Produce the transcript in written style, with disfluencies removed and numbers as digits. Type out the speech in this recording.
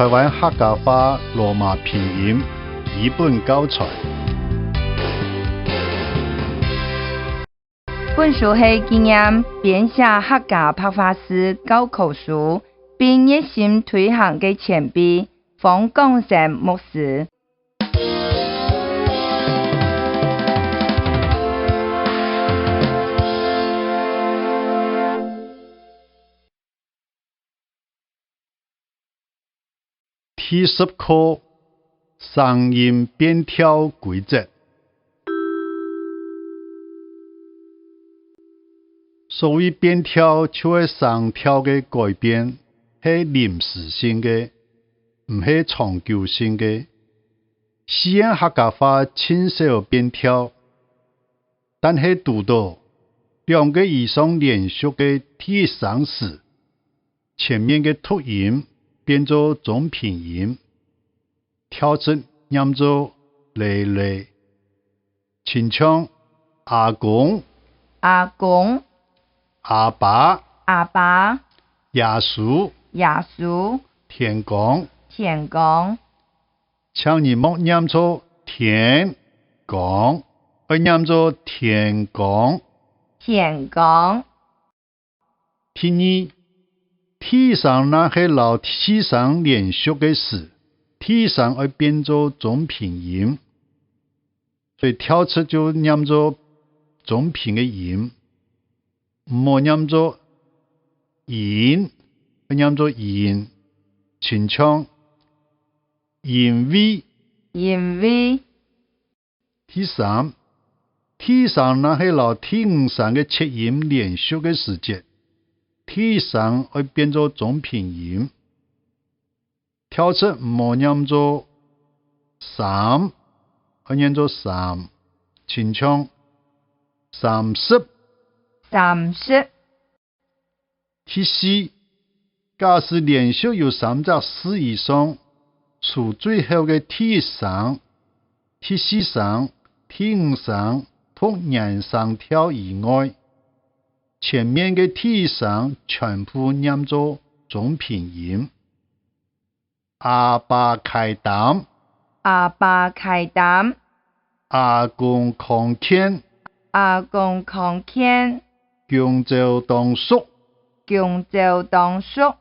台灣客家話羅馬拼音基本教材。本書係紀念編寫客家白話字教科書並熱心推行的前輩方廣生牧師。第10課聲音變調規則。所謂變調，就係聲調的改變，係臨時性的，毋係長久性的。雖然客家話真少變調，但係拄著兩個以上連續的第一聲時，前面的促音變做中頻音，跳出念做來來，親像阿公、阿公、阿爸、阿爸、耶穌、耶穌、天公、天公。請你莫念做天公，愛念做田公。田公。第二，第一聲若係摎第四聲連續的時，第一聲愛變做中頻音，所以跳出就念做中頻的音，毋好念做音，愛念做言，親像因為。因為。第三，第一聲若係摎第五聲的切音連續的時節，第一聲愛變做中頻音，跳出毋好念做三，愛念做三，親像30。30。第四，假使連續有三隻字以上，除最後的第一聲、第四聲、第五聲突然聲調以外，前面的第一聲全部念做中頻音。阿爸開擔，阿爸開擔，阿公康健，阿公康健，廣州當叔，廣州當叔。